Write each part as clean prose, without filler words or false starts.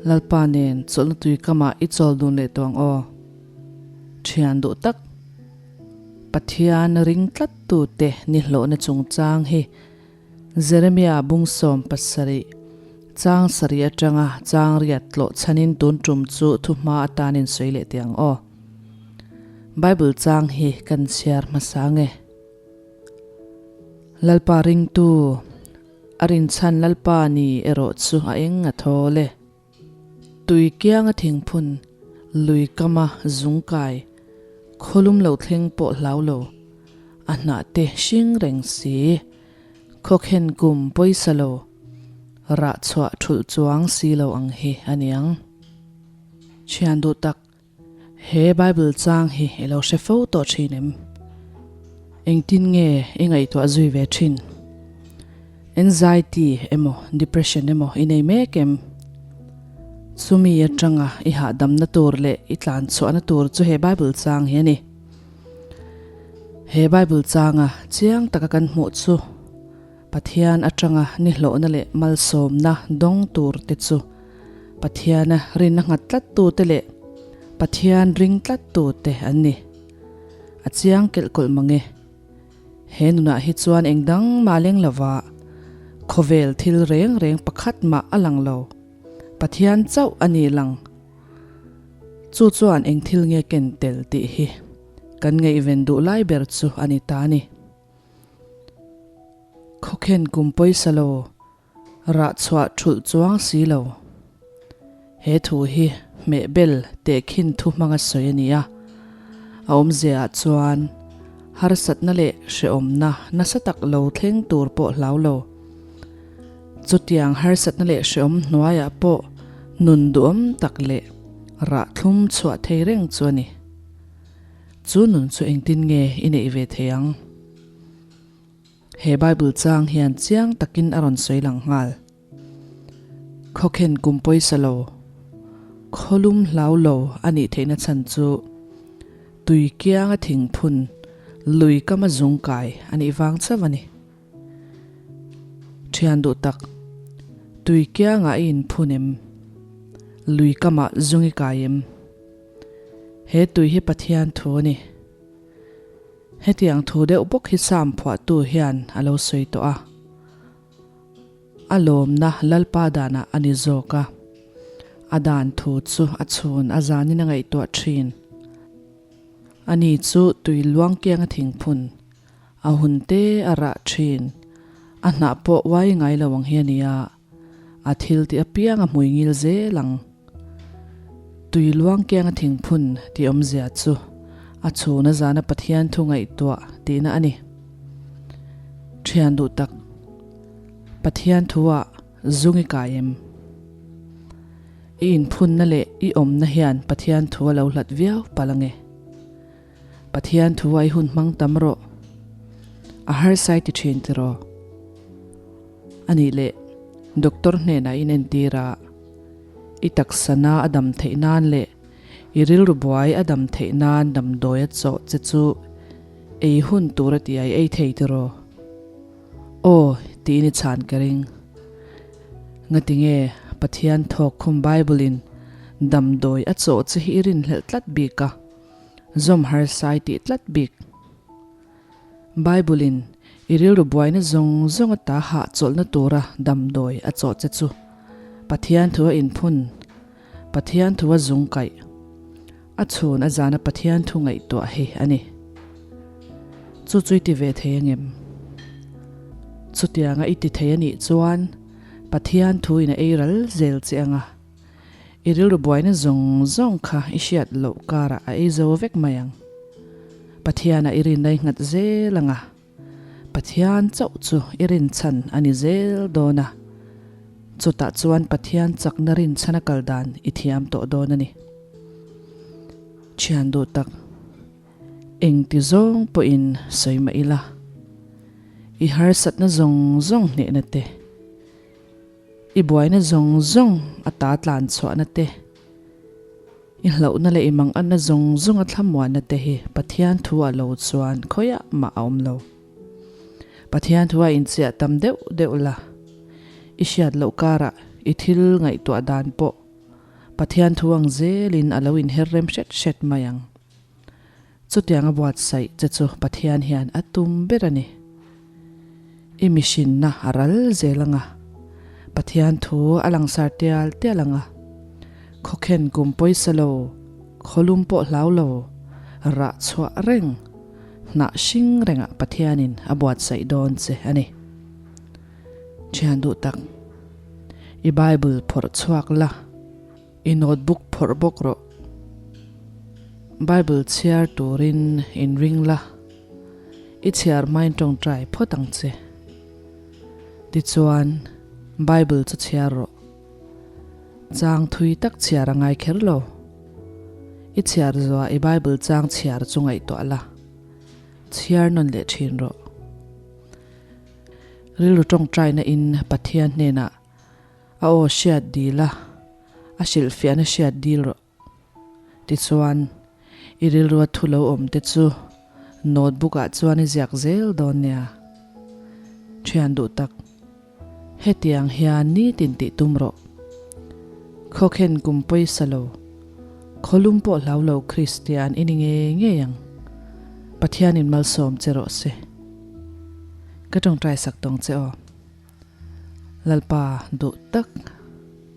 Lalpa nen chawlhna tui kamah i chawl dun leh tawh ang aw. Thian duh tak, Pathian ring tlat tute ni hlawhna chungchang hi Jeremia bung 17, chang sarih atanga chang riat tlawh chhanin tun tum chu thuhma atanin sawi leh teh ang aw. Bible chang hi kan chhiar hmasa nge? Lalpa ringtu, a rinchhan Lalpa ni erawh chu a eng a thawl e. Tui kianga thingphun, lui kama zungkai, khawlum lo thleng pawh hlau lo, a hnah te hring reng si, khawkhen kum pawisa lo, rah chhuah thulh chuang si lo ang hi a niang. Thian duh tak, He Bible chang hi i lo hre fo tawh thin em? Engtin nge i ngaihtuah zui ve thin? Anxiety emaw depression emaw i nei mek em? Chumi atanga i hahdamna tur leh i tlan chhuahna tur chu he Bible chang hi a ni. He Bible changa chiang taka kan hmuh chu Pathian atanga nihlawhna leh malsawmna dawng tur te chu Pathiana rinna nghat tlat tute leh Pathian ring tlat tute an ni. A chiang kelh kawlh mang e. He nunah hi chuan eng dang mah leng lova khawvel thil reng reng pakhat mah a lang lo. Pathian chauh a ni lang. Chu chuan eng thil nge ken tel tih hi kan ngaihven duh lai ber chu a ni ta a ni. Khawkhen kum pawisa lo Rah chhuah thulh chuang si lo. He thu hi hmehbel tehkhin thu hmanga sawi a ni a. A awmzia ah chuan harsatna leh hrehawmna nasa tak lo thleng tur pawh hlau lo. Chutiang harsatna leh hrehawm hnuaiah pawh nun duhawm tak leh rah thlum chhuah thei reng chu a ni. Chu nun chu engtin nge i neih ve thei ang? He Bible chang hian chiang takin a rawn sawi lang nghal. Khawkhen kum pawisa lo, khawlum hlau lo a nih theihna chhan chu tui kianga thingphun lui kama zung kai a nih vang chauh a ni. Thian duh tak, tui kiangah i inphun em? Lui kamah zung i kai em? He tui hi Pathian thu a ni. Hetiang thu deuh bawk hi Sam phuahtu hian a lo sawi tawh a, a lawmna Lalpa danah a ni zawk a, a dan thu chu a chhun a zanin a ngaihtuah thin. Ani chu tui luang kianga thingphun, a hun te a rah thin, a hnah pawh uai ngai lo ang hi a nia, a thil tih apiang a hmui ngil zel ang. Tui luang kianga thingphun tih awmzia chu a chhuna zana Pathian thu ngaihtuah tihna a ni. Thian duh tak, Pathian thuah zung i kai em? I inphunna leh i awmna hian Pathian thu a lo hlat viau palh ange. Pathian thu a i hun hmang tam rawh. A harsai ti thin tiraw? Anih leh doctor hnenah in entir a, i taksana a dam theih nan leh i rilru buai a dam theih nan damdawi a chawh che chu ei hun tur a tih a i ei thei tiraw? Aw tiin i chhan ka ring. Ngatinge Pathian thawk khum Bible in damdawi a chawh che hi i rinhlelh tlat bik a, zawm harsai tih tlat bik. Bible-in i rilru buaina zawng zawng ata hahchawlhna tura damdawi a chawh che chu Pathian thu a inphun, Pathian thu a zung kaih, a chhun a zana Pathian thu ngaihtuah hi a ni. Chu chu i ti ve thei angem? Chutianga i ti thei a nih chuan Pathian thuin a ei ral zel che anga i rilru buaina zawng zawng kha i hriat loh karah a ei zo vek mai ang. Pathianah i rin lainghat zel ang a, Pathian chauh chu i rinchhan a ni zel dawn a, chutah chuan Pathian chakna rinchhan a kal dan i thiam tawh dawn a ni. Thian duh tak, engti zawng pawhin sawi mah ila, i harsatna zawng zawng hnehna te, i buaina zawng zawng a ta tlan chhuahna te, I hlauhna leh i manganna zawng zawnga thlamuanna te hi Pathian thu ah lo chuan khawiah mah a awm lo. Pathian thu ah inchiah tam deuh deuh la, i hriat loh karah i thil ngaihtuah dan pawh. Pathian thu ang zelin a lo inher rem hret hret mai ang. Chutiang a buatsaih che chu Pathian hian a tum ber a ni. I mihrinna a ral zel ang a, Pathian thu a langsar tial tial ang a, khawkhen kum pawisa lo, khawlum pawh hlau lo, rah chhuah reng, hnah hring rengah Pathianin a buatsaih dawn che a ni. Thian duh tak, i Bible phawrh chhuak la, i notebook phawrh bawk rawh. Bible chhiar turin inring la, i chhiar hmain tawngtai phawt ang che. Tichuan, Bible chu chhiar rawh. Chang thui tak chhiar a ngai kher lo. I chhiar zuah i Bible chang chhiar chu ngaihtuah la, chhiar nawn leh thin rawh. Rilru tawngtaina in Pathian hnenah a aw hriat dil a, a hrilhfiahna hriat dil rawh. Tichuan, i rilrua thu lo awm te chu notebook ah chuan i ziak zel dawn nia. Thian duh tak, hetiang hian nitin tih tum rawh. Khawkhen kum pawisa lo, khawlum pawh hlau lo Kristian i ni ngei ngei ang. Pathianin malsawm che rawh se. Ka tawngtai sak tawng che aw. Lalpa duh tak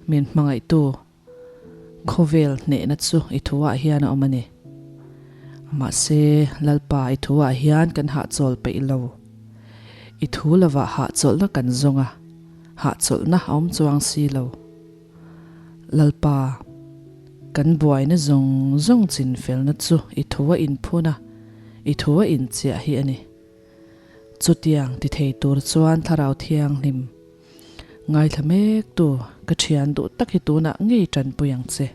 min hmangaihtu khawvel hnehna chu i thuah hian a awm a ni. Mahse, Lalpa i thuah hian kan hahchawl peih lo. I thu lovah hahchawlhna kan zawng a, hahchawlhna a awm chuang si lo. Lalpa, kan buaina zawng zawng chinfelna chu i thua inphun a, i thua inchiah hi a ni. Chutiang ti thei tur chuan Thlarau Thianghlim ngaithla mek tu ka thian duh tak hi tunah ngei tanpui ang che.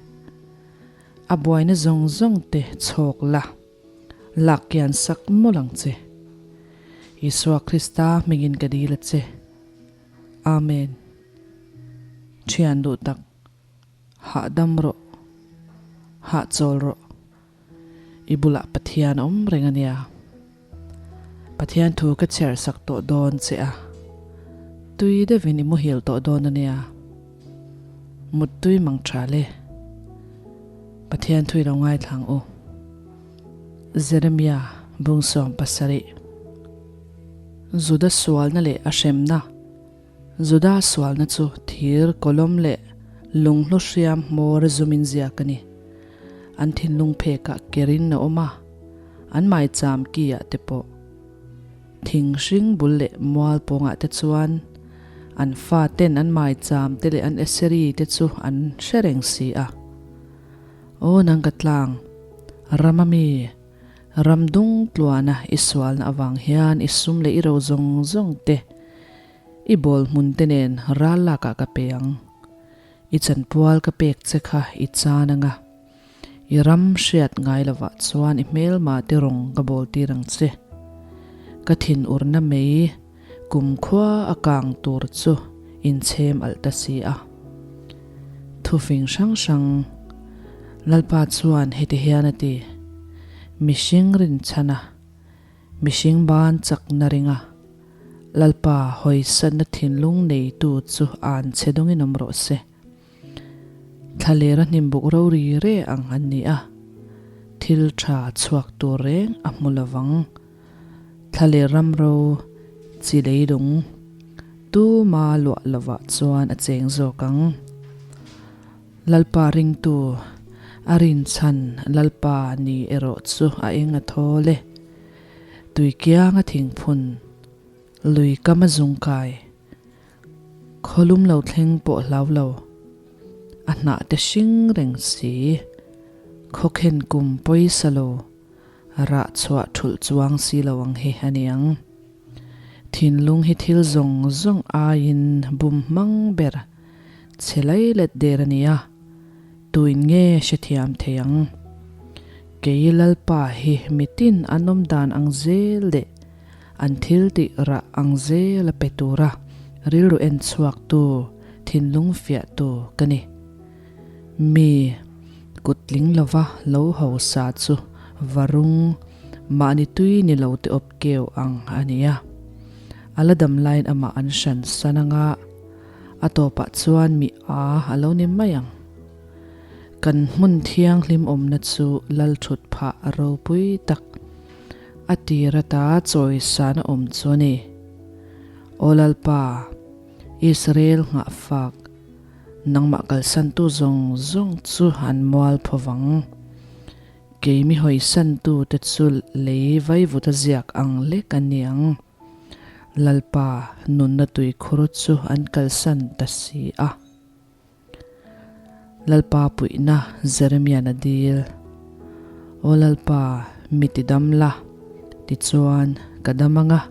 A buaina zawng zawng te chhawk la, lak kian sak mawlh ang che. Isua Krista hmingin ka dil a che. Amen. Thian duh tak, hahdam rawh, hahchawl rawh. I bulah Pathian a awm reng a nia. Pathian thu ka chhiar sak tawh dawn che a, tui deuhin i muhil tawh dawn a nia. Muttui mang tha le. Pathian thu i lo ngaithla ang u. Jeremia bungsawm pasarih. Juda sualna leh a hremna. Juda sualna chu thir kawlawm leh lunghlu hriam hmawr zumin ziak a ni. An thinlung phekah kerin a awm a, an maicham ki-ah te pawh. Thing hring bul leh mual pawngah te chuan an faten an maicham te leh an eseri te chu an hre reng si a. Aw nang ka tlang, rama mi, ram dung tluana i sualna avang hian i sum leh i ro zawng zawng te i bawl hmun te nen ral lakah ka pe ang. I chanpual ka pek che kha i chan anga, i ram hriat ngai lovah chuan i hmelma te rawng ka bawl tir ang che. Ka thin urna mei kumkhua a kang tur chu inchhem alh ta si a. Thufing hrang hrang Lalpa chuan heti hian a ti, Mihring rinchhana Mihring ban chakna ringa Lalpa hawisanna thinlung neitu chu an che dawngin awm rawh se. Thlalera hnimbuk rori re ang an ni a, thil tha chhuak tur reng a hmu lovang. Thlaler ram ro chi leilung tuma luah lovah chuan a cheng zawk ang. Lalpa ringtu a rinchhan Lalpa ni erawh chu a eng a thawl e. Tui kianga thingphun, lui kam a zung kai, khawlum lo thleng pawh hlau lo, a hnah te hring reng si, khawkhen kum pawisa lo, rah chhuah thulh chuang si lo ang hi a ni ang. Thinlung hi thil zawng zawng aiin bum hmang ber che lai let der a ni a, tuin nge hrethiam thei ang? Kei Lalpa hi mitin an awm dan ang zel leh an thil tih rah ang zel a pe tura rilru en chhuaktu, thinlung fiahtu ka ni. Mi kutling lova lo hausa chu varung mahni tui ni lo te awp keu ang a ni a. A la dam laiin amah an hran san anga a tawpah chuan mi a a lo ni mai ang. Kan hmun thianghlim awmna chu lal thut phah a ropui tak a tir ata chawisana awm chu a ni. Aw Lalpa, Israel nghahfak, nangmah kalsantu zawng zawng chu an mual pho vang. Keimi hawisantute chu lei vaivuta ziak ang lek a ni ang. Lalpa nunna tuikhur chu an kalsan ta si a. Lalpa puihna Jeremia'n a dil. Aw Lalpa, mi ti dam la, tichuan ka dam ang a,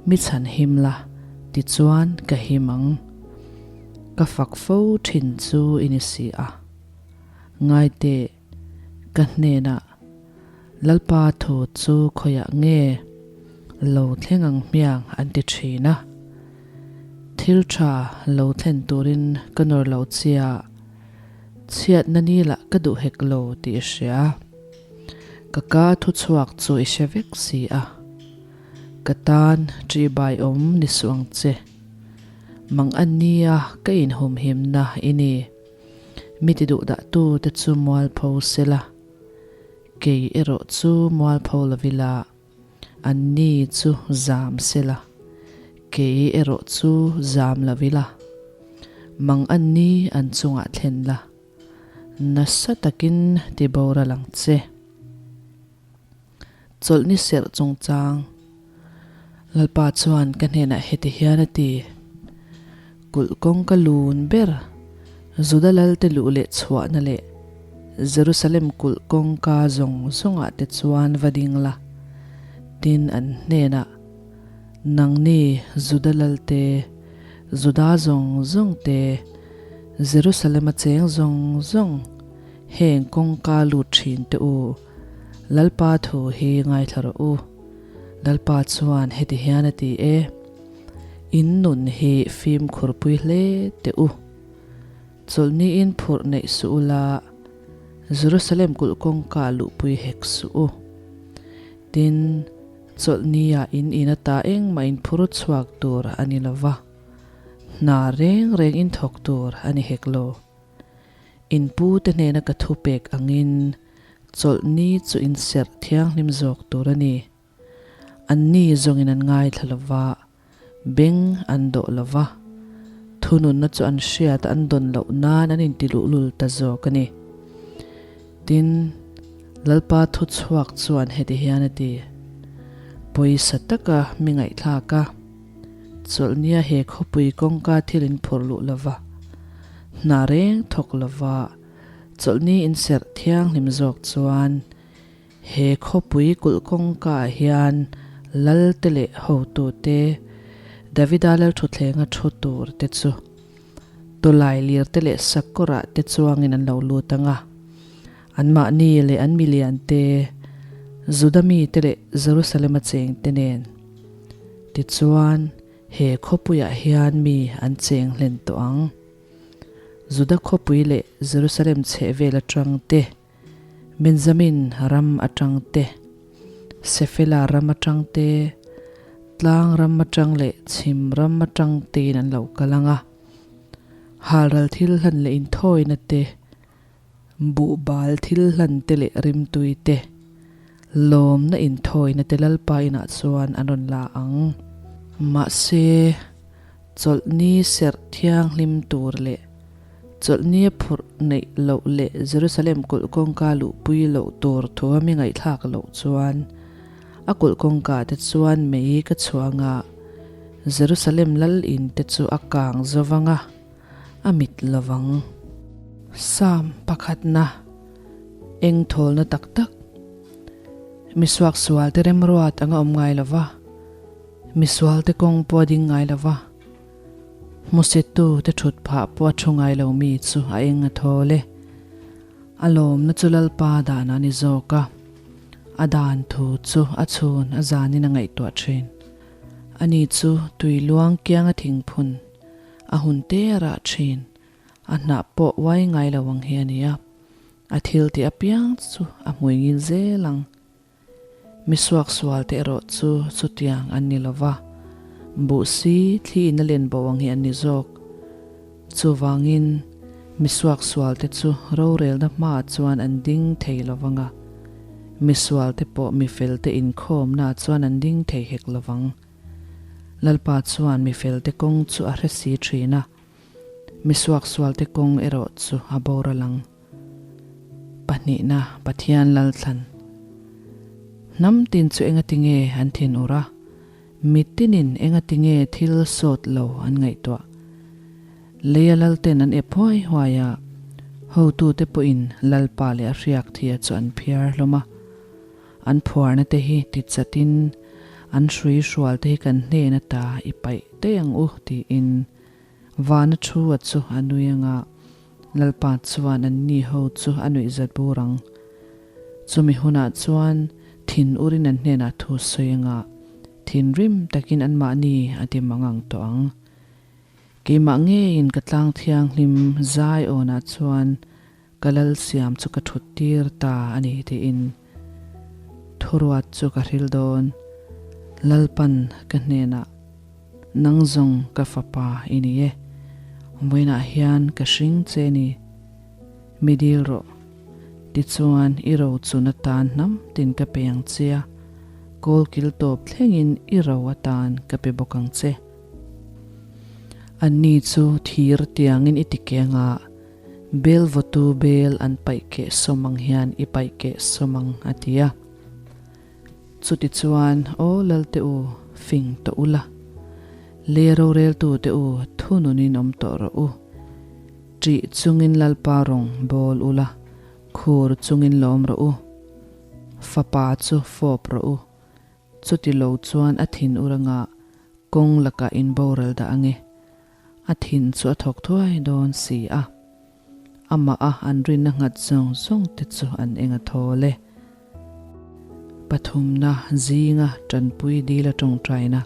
mi chhan him la, tichuan ka him ang. Ka fak fo thin chu i ni si a. Ngaiteh, ka hnenah Lalpa thu chu khawiah nge lo thleng ang hmiang an ti thin a. Thil tha lo thlen turin ka nawr lo chia, chhiatna ni lah ka duh hek lo tih i hria. Ka ka thu chhuak chu i hre vek si a. Ka tan ṭihbai awm ni suh ang che. Mang an nia ka inhumhimna i ni. Mi ti duh dah tu te chu mualpho sela, kei erawh chu mualpho lovila, an ni chu zam sela, kei erawh chu zam lovila, mang an ni an chungah thlen la, nasa takin ti boral ang che. Chawlhni serh chungchang Lalpa chuan ka hnenah heti hian a ti, Kulh kawngka lun ber, Juda lalte luh leh chhuahna leh Jerusalem kulh kawngka zawng zawngah te chuan va ding la, tin an hnenah, Nangni Juda lalte, Juda zawng zawng te, Jerusalem-a cheng zawng zawng, Heng kawngka lut thin te u, Lalpa thu hi ngaithla rawh u. Lalpa chuan heti hian a ti e, In nun hi fimkhurpui hle teh u. Chawlhniin phurh neih suh u la, Jerusalem kulh kawngka luhpui hek suh u. Tin, chawlhnia in in ata engmah in phur chhuak tur a ni lo va, hna reng reng in thawk tur a ni hek lo. In pute hnena ka thupek angin chawlhni chu in serh thianghlim zawk tur a ni. Anni zawngin an ngaithla lo va, beng an dawh lo va, thununna chu an hriat a an dawn loh nan an intiluhlul ta zawk a ni. Tin, Lalpa thuchhuak chuan heti hian a ti, Pawisa taka mi ngaihthlak a, Chawlhnia he khawpui kawngka thil in phurh luh lo va, hna reng thawk lo va, chawlhni in serh thianghlim zawk chuan he khawpui kulh kawngka ah hian lal te leh hotu te, Davida lal thuthlenga thu tur te chu tawlai lir te leh sakawrah te chuangin an lo lut ang a, anmahni leh an milian te, Juda mite leh Jerusalem-a chengte nen. Tichuan, he khawpuiah hian mi an cheng hlen tawh ang. Juda khawpui leh Jerusalem chhehvel atang te, Benjamin ram atang te, Sefela ram atang te, tlang ram atang leh chhim ram atang tein an lo kal ang a. Halral thil hlan leh inthawina te, Buhbal thil hlan te leh rimtui te, lawmna inthawina te Lalpa inah chuan an rawn la ang. Mahse, chawlhni serh thianghlim tur leh chawlhni a phurh neih loh leh Jerusalem kulh kawngka luhpui loh tur thu a mi ngaihthlak loh chuan a kulh kawngka te chuan mei ka chhuang a, Jerusalem lal in te chu a kang zo vang a. a mit lovang. Psalm pakhatna eng thawlna tak tak misuak sualte remruat anga awm ngai lova, misualte kawng pawh a ding ngai lova, hmusitu te thut phah pawh a thu ngai lo mi chu a eng a thawl e. A lawmna chu Lalpa dan a ni zawk a, a dan thu chu a chhun a zanin a ngaihtuah thin. Ani chu tui luang kianga thingphun A hun te a rah thin. A hnah pawh uai ngai lo ang hi a ni a. A thil tih apiang chu a hmui ngil zel ang. Mi suaksual te erawh chu chutiang an ni lo va, buh si thli in a len bo ang hi an ni zawk. Chuvangin, Mi suaksualte chu rorelna hmaah chuan an ding thei lo vang a, mi sualte pawh mi felte inkhawmnaah chuan an ding thei hek lo vang. Lalpa chuan mi felte kawng chu a hre si thin a, mi suaksualte kawng erawh chu a boral ang. Pahnihna, Pathian Lalthlan. Hnam tin chu engatinge an thinur a? Mitinin engatinge thil sawt lo an ngaihtuah? Leia lalten an ep huai huai a, hotute pawhin Lalpa leh a hriak thia chu an phiar hlawm a. An phuarna te hi ti chatin an hrui hrual te hi kan hnen ata i paih daih ang u tiin vana thu a chu a nui anga Lalpa chuan an ni ho chu a nuih zat bur ang. Chumi hunah chuan thin urin an hnenah thu sawi anga thinrim takin anmahni a ti mang ang tawh ang. Keimah ngeiin ka tlang thianghlim Zion-ah chuan ka lal siam chu ka thut tir ta a ni tiin thuruat chu ka hril dawn. Lalpan ka hnenah, Nang zawng ka fapa i ni e, vawiinah hian ka hring che ni, mi dil rawh. Tichuan i ro chun atan hnam tin ka pe ang che a, kawlkil tawp thlengin i ro atan ka pe bawk ang che. Anni chu thir tiangin i ti keng a, bel vawtu bel an paih keh sawm ang hian i paih keh sawm ang, a ti a. Chutichuan, Aw Lalte u, fing tawh ula. Lei roreltute u, thununin awm tawh rawh u. Ṭih chungin Lalpa rawng bawl ula, khur chungin lawm rawh u. Fapa chu fawp rawh u. Chuti lo chuan a thin ur anga kawng lakah in boral dah ange. A thin chu a thawk thuai dawn si a. Amah a an rinna nghat zawng zawng te chu an eng a thawl e. Pathumna zinga tanpui dil a tawngtaina.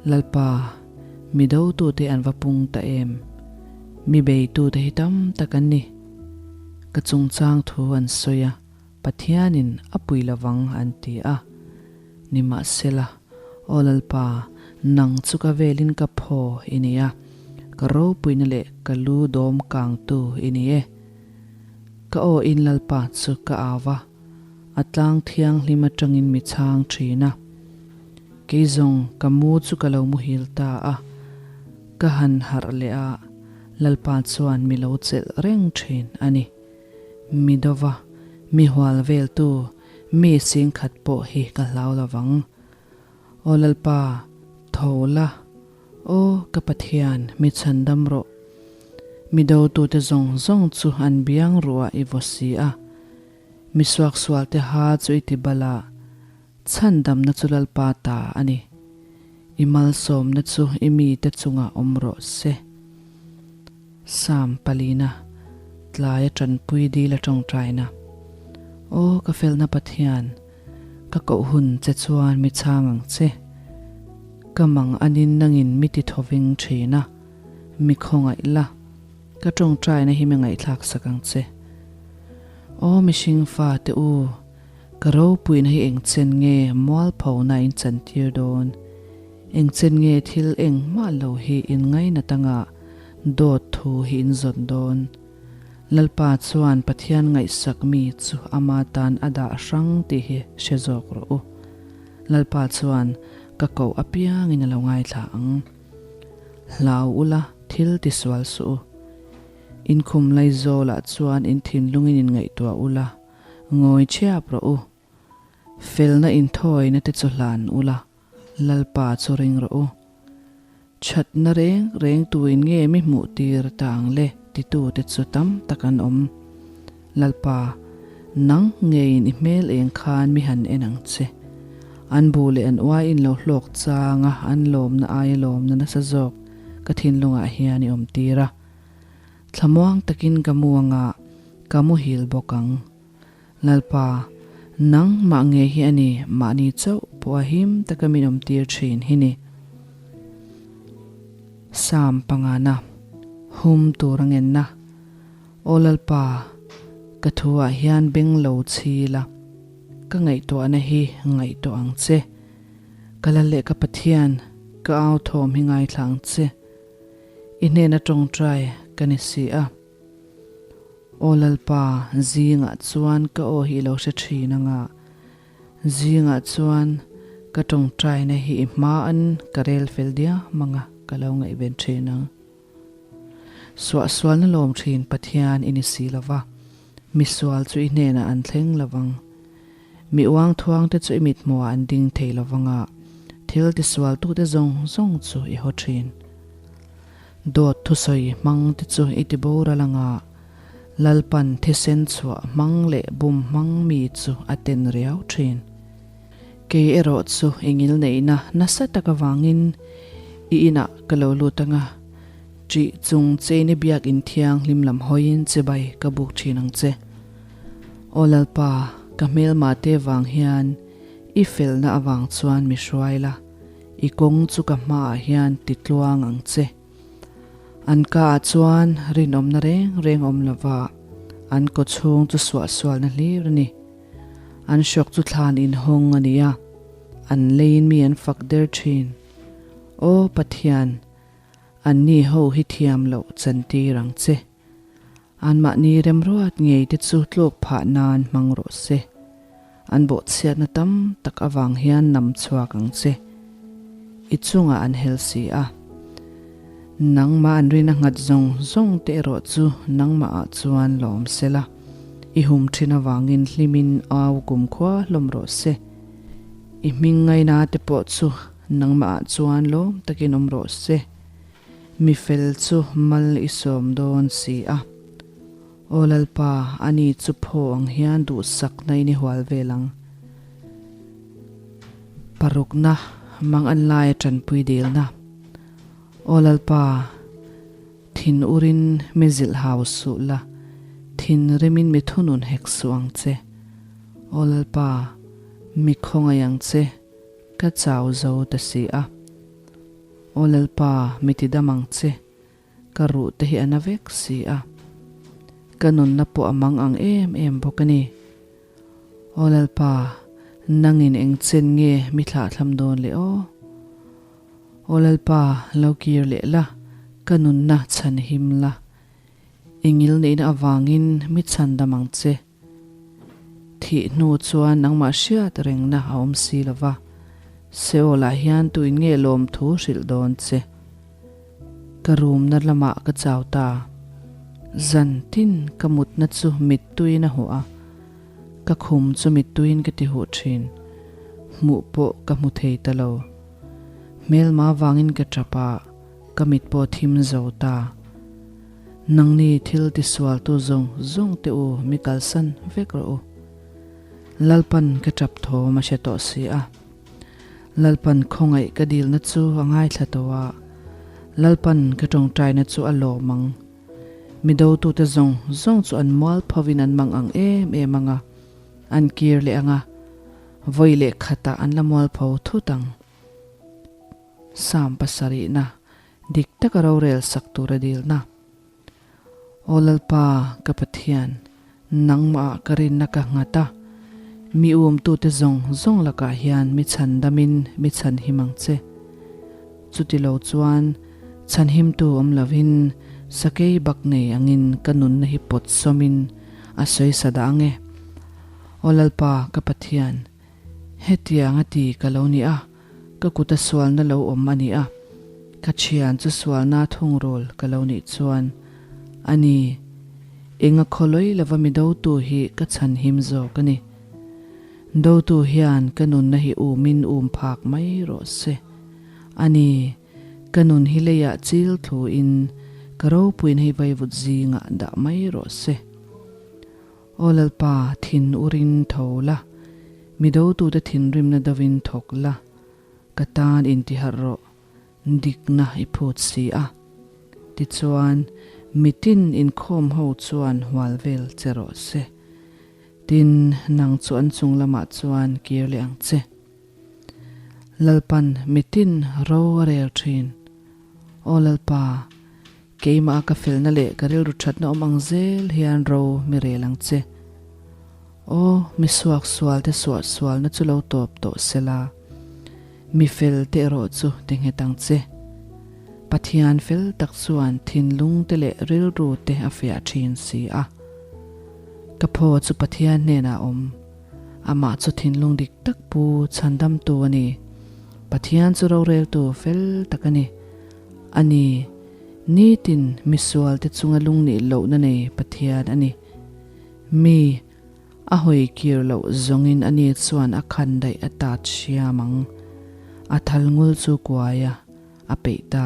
Lalpa, mi dotute an va pung ta em? Mi beitute hi tam tak an ni. Ka chungchang thu an sawi a. Pathianin a pui lovang an ti a. Nimahsela, Aw Lalpa, nang chu ka velin ka phaw i ni a, ka ropuina leh ka lu dawm kangtu i ni e. Ka aw in Lalpa chu ka au a, a tlang thianghlim atangin mi chhang thin a. Kei zawng ka mu chu ka lo muhil ta a, ka han harh leh a, Lalpa chuan mi lo chelh reng thin a ni. Mi dova, mi hual veltu, mi singkhat pawh hi ka hlau lo vang. Aw Lalpa, tho la, aw ka Pathian, mi chhandam rawh. Mi dotute zawng zawng chu an biang ruah i vaw si a, mi suaksualte ha chu i ti bal a, chhandamna chu Lalpa ta a ni. I malsawmna chu i mite chungah awm rawh se. Psalm palina, Tlaia tanpui dil a tawngtaina. Aw ka felna Pathian, ka koh hun che chuan mi chhang ang che. Ka mang anin nangin mi ti thawving thin a, mi khawngaih la, ka tawngtaina hi mi ngaihthlak sak ang che. Aw mihring fate u, ka ropuina hi engchen nge mualphona in chantir dawn? Engchen nge thil engmah lo hi in ngainat anga dawt thu hi in zawt dawn? Lalpa chuan Pathian ngaihsak mi chu ama tan a dah hrang tih hi hre zawk rawh u. Lalpa chuan ka koh apiangin a lo ngaithla ang. Hlau ula thil tisual suh u. In khum laizawlah chuan in thinlungin in ngaihtuah ula, ngawi chhiap rawh u. Felna inthawina te chu hlan ula, Lalpa chu ring rawh u. Thatna reng reng tuin nge mi hmuh tir ta ang le titute chu tam tak an awm. Lalpa, nang ngeiin i hmel eng khan mi han en ang che. An bu leh an uai in lo hlawk changa an lawmna aia lawmna nasa zawk ka thinlungah hian i awm tir a. Thlamuang takin ka mu anga ka muhil bawk ang. Lalpa, nang mah nge hi a ni, mahni chauh pawh a him taka min awm tir thin hi ni. Psalm pangana, Hum tur a ngenna. Aw Lalpa, ka thu ah hian beng lo chhi la, ka ngaihtuahna hi ngaihtuah ang che. Ka lal leh ka Pathian, ka au thawm hi ngaithla ang che. I hnena tawngtai ka ni si a. Aw Lalpa, zingah chuan ka aw hi i lo hre thin anga, zingah chuan ka tawngtaina hi i hmaan ka rel fel diam anga ka lo ngaihven thin ang. Suahsualna lawm thin Pathian i ni si lova, misual chu i hnenah an thleng lovang. Mi uang thuangte chu i mithmuhah an ding thei lovang a, thil tisualtute zawng zawng chu i haw thin. Dawt thusawi hmangte chu i ti boral anga, Lalpan thisen chhuah hmang leh bum hmang mi chu a ten riau thin. Kei erawh chu i ngilneihna nasa tak avangin i inah ka lo lut anga, ṭih chung chein i biakinn thianghlim lam hawiin chibai ka buk ṭhin ang che. Aw Lalpa, ka hmelma te vang hian i felna avang chuan mi hruai la, i kawng chu ka hmaah hian ti tluang ang che. An kaah chuan rinawmna reng reng awm lova, an kawchhung chu suahsualna hlir a ni. An hrawk chu thlan inhawng a ni a, an leiin mi an fak der thin. Aw Pathian, anni ho hi thiam loh chantir ang che. Anmahni remruat ngei te chu tluk phah nan hmang rawh se. An bawhchhiatna tam tak avang hian nam chhuak ang che. I chungah an hel si a. Nangmah an rina nghat zawng zawng te erawh chu nangmahah chuan lawm se la. I hum thin avangin hlimin au kumkhua hlawm rawh se. I hming ngaina te pawh chu nangmahah chuan lawm takin awm rawh se. Mi fel chu mal i sawm dawn si a. Aw Lalpa, ani chu phaw ang hian duhsakna in i hual vel ang. Parukna, mang an laia tanpui dilna. Aw Lalpa, thin urin mi zilh hau suh la, thin rimin mi thunun hek suh ang che. Aw Lalpa, mi khawngaih ang che, ka chau zo ta si a. Aw Lalpa, mi ti dam ang che, ka ruh te hi a na vek si a, ka nunna pawh a mang ang em em bawk a ni. Aw Lalpa, nangin eng chen nge mi thlahthlam dawn le aw? Aw Lalpa, lo kir leh la, ka nunna chhan him la, i ngilneihna avangin mi chhan dam ang che. Thih hnu chuan nangmah hriat rengna a awm si lo va, Seol-ah hian tuin nge lawmthu hrilh dawn che? Ka rumna lamah ka chau ta. Zan tin ka mutna chu mittuiin a huh a, ka khum chu mittuiin ka ti huh thin. Hmuh pawh ka hmu thei ta lo. Hmelma vangin ka tap a, ka mit pawh thim zo ta. Nangni thil tisualtu zawng zawng te u mi kalsan vek rawh u. Lalpan ka tap thawm a hre tawh si a. Lalpan khawngaih ka dilna chu a ngaithla tawh a, Lalpan ka tawngtaina chu a lawm ang. Mi dotute zawng zawng chu an mual phovin an mang ang em em ang a, an kir leh ang a, vawi leh khatah an la mual pho thut ang. Sam pasarihna, dik taka rorel sak tura dilna. Aw Lalpa, ka Pathian, nangmah ka rinna ka nghat a, mi umtute zawng zawng lakah hian mi chhandamin mi chhanhim ang che. Chutilo chuan chhanhimtu awm lovin sakei bak nei angin ka nunna hi pawt sawmin a sawisa dah ang e. Aw Lalpa, ka Pathian, Hetiang a ti ka lo ni a, ka kuta sualna lo awm a ni a, ka thian chu sualna thungrul ka lo nih chuan a ni. Enga khawlawi lova mi dotu hi ka chhanhim zawk a ni. Dotu hian ka nunna hi umin um phak mai rawh se. A ni, ka nun hi leiah chil thluin ka ropuina hi vaivut zingah dah mai rawh se. Aw Lalpa, thin urin tho la, mi dotute thinrimna dovin thawk la, ka tan intiharh rawh, dikna i phut si a. Tichuan, mitin inkhawm ho chuan hual vel che rawh se. Tin, nang chu an chung lamah chuan kir leh ang che. Lalpan mitin ro a rel thin. Aw Lalpa, keimah a ka felna leh ka rilru thatna awm ang zel hian ro mi rel ang che. Aw, mi suak sual te suah sualna chu lo tawp tawh se la, mi fel te erawh chu ti nghet ang che. Pathian fel tak chuan thinlung te leh rilru te a fiah thin si a. Ka phaw chu Pathian hnenah a awm. Amah chu thinlung dik tak pu chhandamtu a ni. Pathian chu roreltu fel tak a ni. A ni, nitin misualte chunga lungnih lohna nei Pathian a ni. Mi a hawi kir loh zawngin ani chuan a khan daih a tat hriam ang. A thal ngul chu kuai a, a peih ta.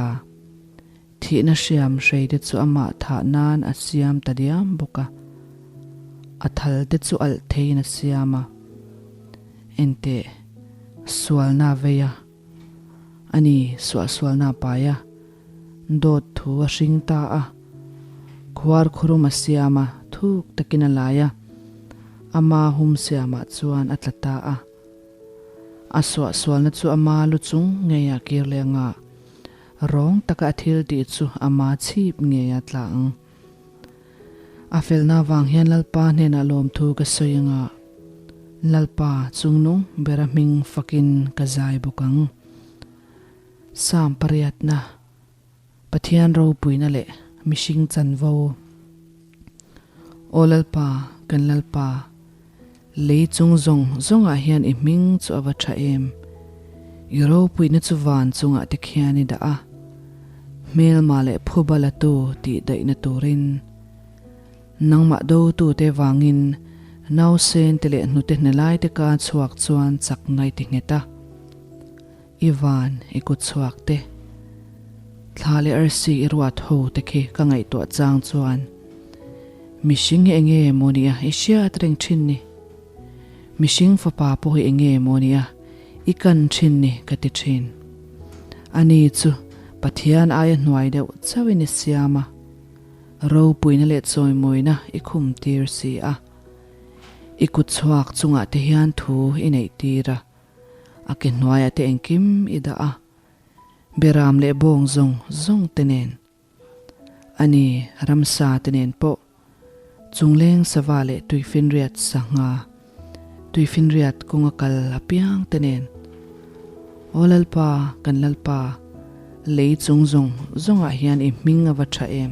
Thihna hriam hrei te chu amah thah nan a siam ta diam bawk a. A thal te chu alh theiin a siam a. Enteh, sualna vei a. A ni, suahsualna a pai a. Dawt thu a hring ta a. Khuar khurum a siam a, thuk takin a lai a. Ama hum siamah chuan a tla ta a. A suahsualna chu ama lu chung ngeiah kir leh anga rawng taka a thil tih chu ama chhip ngeia tla ang. A felna avang hian Lalpa hnenah lawmthu ka sawi anga Lalpa chungnung bera hming fakin ka zai bawk ang. Psalm pariatna. Pathian ropuina leh mihring chanvo. Aw Lalpa, kan Lalpa, lei chung zawng zawngah hian i hming chu a va tha em. I ropuina chu van chungah te khian i dah a, hmelma leh phuba latu tih daihna turin. Nangmah dotute vangin nausen te leh hnute hnelai te ka chhuak chuan chakna i ti nghet a. I van, i kut chhuak te, thla leh arsi i ruat ho te khi ka ngaihtuah chang chuan mihring hi enge maw nia i hriat reng thin ni? Mihring fapa pawh hi enge maw nia i kan thin ni ka ti thin. Ani chu Pathian aia hnuai deuh chauhin i siam a, ropuina leh chawimawina i khum tir si a. I kut chhuak chungah te hian thu i neih tir a. A ke hnuaiah te engkim i dah a, beram leh bawng zawng zawng te nen, a ni ramsa te nen pawh, chungleng sava leh tuifinriat sangha, tuifinriat kawnga kal apiang te nen. Aw Lalpa, kan Lalpa, lei chung zawng zawngah hian i hming a va tha em?